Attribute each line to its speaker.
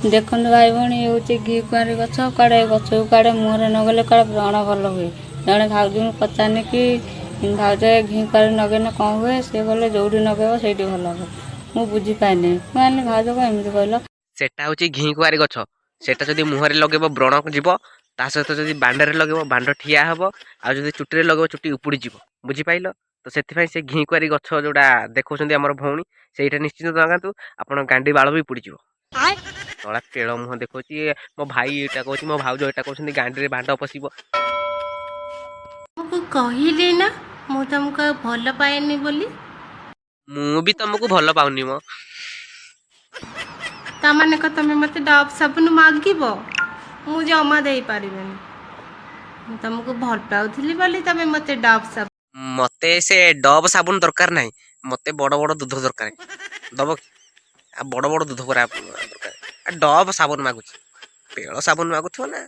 Speaker 1: ଦେଖନ୍ତୁ ଭାଇ ଭଉଣୀ, ଇଏ ହେଉଛି ଘି କୁଆଁରୀ ଗଛ। କୁଆଡ଼େ ଏ ଗଛକୁ କୁଆଡ଼େ ମୁହଁରେ ନଗେଇଲେ କୁଆଡ଼େ ବ୍ରଣ ଭଲ ହୁଏ। ଜଣେ ଭାଉଜଙ୍କୁ ପଚାରିନି କି, ଭାଉଜ, ଏ ଘି କୁଆଁରୀ ନଗେଇଲେ କ'ଣ ହୁଏ? ସେ କହିଲେ, ଯୋଉଠି ନଗେଇବ ସେଇଠି ଭଲ ହେବ। ମୁଁ ବୁଝିପାରିନି। ମୁଁ କହିଲି, ଭାଉଜ, କ'ଣ ଏମିତି କହିଲ?
Speaker 2: ସେଟା ହେଉଛି ଘି କୁଆଁରୀ ଗଛ। ସେଟା ଯଦି ମୁହଁରେ ଲଗେଇବ, ବ୍ରଣ ଯିବ। ତା ସହିତ ଯଦି ବାଣ୍ଡରେ ଲଗେଇବ, ବାଣ୍ଡ ଠିଆ ହେବ। ଆଉ ଯଦି ଚୁଟିରେ ଲଗେଇବ, ଚୁଟି ଉପୁଡ଼ିଯିବ। ବୁଝିପାରିଲ ତ? ସେଥିପାଇଁ ସେ ଘି କୁଆଁରୀ ଗଛ ଯୋଉଟା ଦେଖାଉଛନ୍ତି ଆମର ଭଉଣୀ, ସେଇଟା ନିଶ୍ଚିନ୍ତ ଲଗାନ୍ତୁ। ଆପଣ ଗାଣ୍ଡି ବାଳ ବି ଉପୁଡ଼ିଯିବ। ଶଳା ପେଳ ମୁହଁ ଦେଖାଉଛି। ମୋ ଭାଇ ଏଇଟା କହୁଛି, ମୋ ଭାଉଜ ଏଇଟା କହୁଛନ୍ତି, ଗାଣ୍ଡିରେ ବାଣ୍ଡ ପଶିବ।
Speaker 3: ତମକୁ କହିଲି ନା, ମୁଁ ତମକୁ ଆଉ ଭଲ ପାଏନି ବୋଲି।
Speaker 2: ମୁଁ ବି ତମକୁ ଭଲ ପାଉନି ମ।
Speaker 3: ତା ମାନେ କଣ ତମେ ମତେ ଡବ୍ ସାବୁନ ମାଗିବ? ମୁଁ ଜମା ଦେଇପାରିବିନି। ମୁଁ ତମକୁ ଭଲ ପାଉଥିଲି ବୋଲି ତମେ ମତେ ଡବ୍ ସାବୁନ
Speaker 2: ମତେ ସେ ଡବ୍ ସାବୁନ ଦରକାର ନାହିଁ। ମତେ ବଡ଼ ବଡ଼ ଦୁଧ ଦରକାର, ଦବ କି? ଆଉ ବଡ଼ ବଡ଼ ଦୁଧ ପୁରା ଦରକାର। ଆଉ ଡବ୍ ସାବୁନ ମାଗୁଛି, ପେଳ ସାବୁନ ମାଗୁଥିବ ନା।